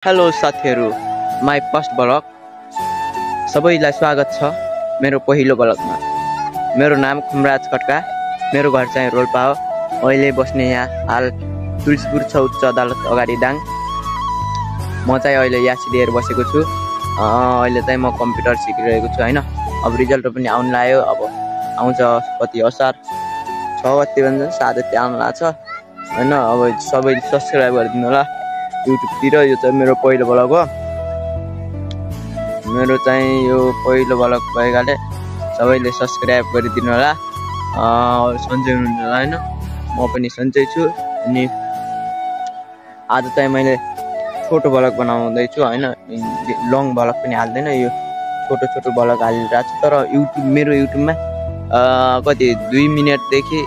Hello साथीहरु, my first blog सबैलाई स्वागत छ मेरो पहिलो ब्लगमा। मेरो नाम खुमराज खड्का, मेरो घर चाहिँ रोल्पा हो। अहिले बस्ने यहाँ हाल तुलसीपुर छ उच्च अदालत अगाडि दाङ। म चाहिँ अहिले यहाँ सिधेर बसेको छु। अहिले चाहिँ म कम्प्युटर सिकिरहेको छु हैन। अब रिजल्ट पनि आउन लाग्यो। अब आउँछ कति असार 6 गते भन्छ 7 गते आउन लाग्छ हैन। अब सबैले सब्स्क्राइब गरिदिनु होला YouTube तिर। यो चाहिँ मेरो पहिलो ब्लग हो। मेरो चाहिँ यो पहिलो ब्लग भएकाले सबैले सब्स्क्राइब गरिदिनु होला। सन्चै हुनुहुन्छ होला हैन। म पनि सन्चै छु। अनि आज चाहिँ मैले छोटो ब्लग बनाउँदै छु हैन। लङ ब्लग पनि हाल्दैन, यो छोटो छोटो ब्लग हालिरहेको छु। तर मेरो युट्युबमा कति 2 मिनेटदेखि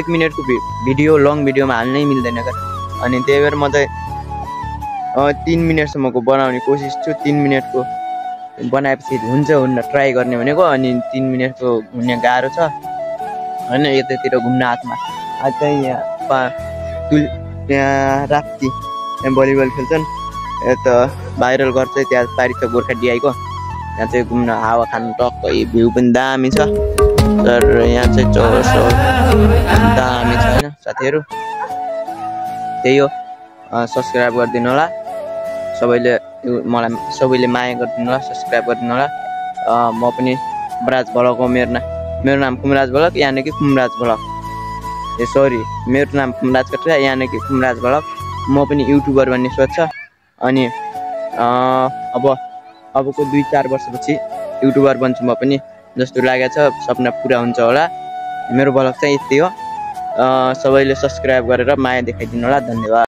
1 मिनेटको भिडियो लङ भिडियोमा हाल्नै मिल्दैन क्या। अनि त्यही भएर म चाहिँ 3 मिनेटसम्मको बनाउने कोसिस छु। 3 मिनेटको बनाएपछि हुन्छ हुन्न ट्राई गर्ने भनेको। अनि 3 मिनेटको हुने गाह्रो छ हैन। यतातिर घुम्न हातमा आज चाहिँ यहाँ राप्ती भलिबल खेल्छन्। यता भाइरल गर्छ त्यहाँ पारी छ गोर्खा डिआईको। यहाँ चाहिँ घुम्न हावा खानु टक्कै भ्यू पनि दामी छ। तर यहाँ चाहिँ चौरसो दामी छ हैन साथीहरु। त्यही हो, सब्स्क्राइब गरिदिनु होला सबैले। मलाई सबैले माया गरिदिनु होला, सब्स्क्राइब गरिदिनु होला। म पनि खुमराज ब्लग हो। मेरो नाम खुमराज ब्लग, यानि कि खुमराज ब्लग। सरी, मेरो नाम खुमराज खड्का, यानि कि खुमराज ब्लग। म पनि युट्युबर बन्ने सोच छ। अनि अबको 2-4 वर्षपछि युट्युबर बन्छु म पनि जस्तो लागेको छ। सपना पुरा हुन्छ होला। मेरो ब्लग चाहिँ यति हो। सबैले सब्स्क्राइब गरेर माया देखाइदिनु होला। धन्यवाद।